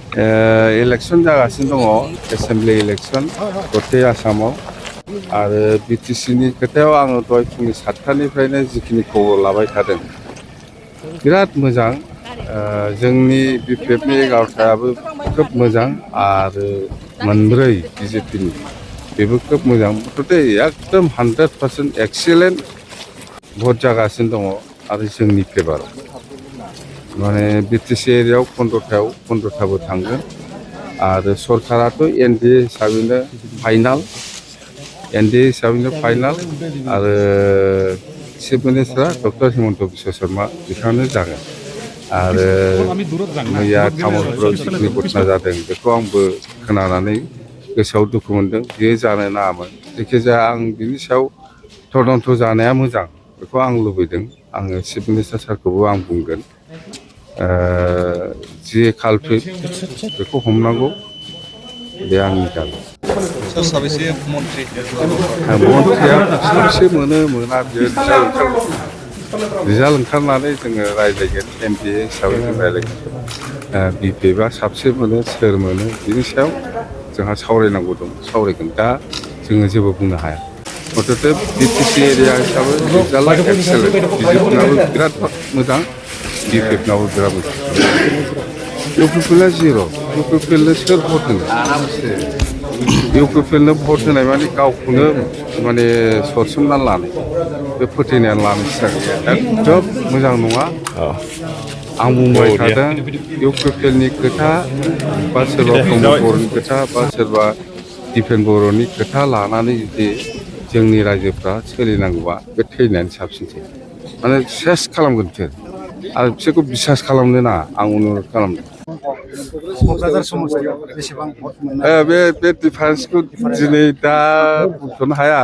election जागासिनो दङ assembly election गथै आसामाव आरो बिटिसिनि खोथायाव आङो दहाय फुंनि 7टानिफ्रायनो जिखिनि खबर लाबाय थादों बिराद मोजां जोंनि बिपिएफनि 11टायाबो खोब मोजां आरो मोनब्रै बिजेपिनि बेबो खोब मोजां मथथे एकदम 100% एक्सिलेन्ट भट जागासिनो दङ आरो जोंनि फेभाराव माने बिटिसि एरियायाव 15टाबो थांगोन आरो सरकाराथ' एनडिए हिसाबैनो फाइनाल आरो चिफ मिनिस्टारा डक्टर हिमन्त बिश्व शर्मा बिथाङानो जागोन आरो मैया तामुलपुराव जिखिनि घटना जादों बेखौ आंबो खोनानानै गोसोआव दुखु मोनदों बेयो जानो नाङामोन जायखिजाया आं बिनि सायाव तदन्त जानाया मोजां बेखौ आं लुबैदों आङो चिफ मिनिस्टार सारखौबो आं बुंगोन जे कालप्रिट बेखौ हमनांगौ बे आंनि दाबि साबेसे मन्थ्रि मन्थ्रिया साबेसे मोना बियो रिजाल्ट ओंखारनानै जोङो रायज्लायगोन एनडिए हिसाबै जों रायज्लायगोन बिपिएफआ साबेसे मोनो सोर मोनो बिनि सायाव जोंहा सावरायनांगौ दं सावरायगोन दा जोङो जेबो बुंनो हाया मथथे बिटिसि एरिया हिसाबै रिजाल्टआ एक्सेलेन्ट बिजेपिनाबो बिराद मोजां बिपिएफनाबो बिराद मोजां इउपिपिएलआ जिर' इउपिपिएलनो सोर भट होनो इउपिपिएलनो भट होनाय माने गावखौनो माने सरसोमना लानाय बे फोथायनानै लानायसो जागोन एकदम मोजां नङा आं बुंबाय थादों इउपिपिएलनि खोथा बा सोरबा प्रमद बर'नि खोथा बा सोरबा दिपेन बर'नि खोथा लानानै जुदि जोंनि रायजोफ्रा सोलिनांगौबा बे थैनायानो साबसिनसै माने सेस खालामगोन बिसोर आरो बिसोरखौ बिसास खालामनो नाङा आं अनुरद खालामदों बे डिफारेन्सखौ दिनै दा बुंथ'नो हाया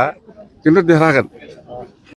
खिन्थु देरहागोन